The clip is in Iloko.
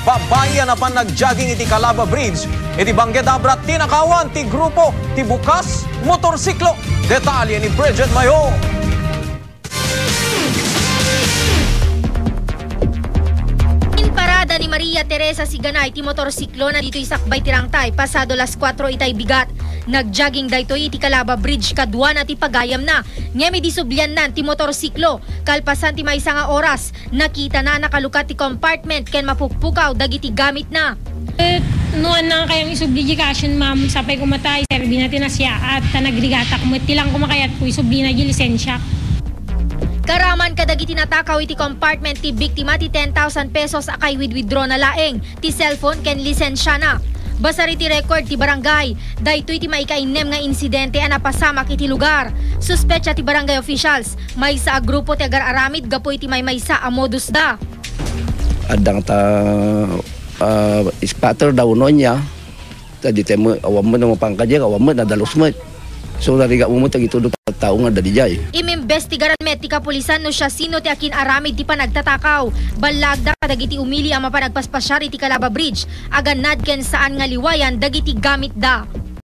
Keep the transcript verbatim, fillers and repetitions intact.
Babai a napan nag-jogging iti Calaba Bridge iti Bangued Abra tinakawan ti grupo ti Bukas Motorsiklo. Detalye ni Bridget Mayo. Inparada ni Maria Teresa Siganay ti motorsiklona ditoy sakbay ti Rangtay pasado las kuatro itay bigat. Nag-jogging daytoy iti Calaba Bridge kaduana ti pagayamna. Ngem idi subliannan ti motorsiklo, kalpasan ti maysa nga oras, nakitana a nakalukat ti compartment ken mapukpukaw dagiti gamitna. Eh, no, anna kayang isubli di kasyon, ma'am, sapay kumatay, serbi na ti nasiaat, ta nagrigatak met, ti lang kumakayat ko, isubli na di lisensiak. Karaman kadagiti natakaw iti compartment ti biktima ti ten thousand pesos a kay withdraw na laeng, ti cellphone ken lisensiana. Basar iti record ti barangay, daytoy ti maikainnem nga insidente a napasamak iti lugar. Suspetsa ti barangay officials, maysa a grupo ti agar-aramid gapu iti maymaysa a modus da. Adda ta, ah, scatter daw no niya. Ta di tayo mo, awan mo na mapangkadya, awan mo, nadalus mo. So, nariga mo mo, tagitudo tao nga dadi jay. Imimbestigaran met ti kapulisan no siasino ti akin-aramid ti panagtatakaw. Ballaag da kadagiti umili a mapan agpaspasyar iti Calaba Bridge, agannad ken saan nga liwayan dagiti gamitda.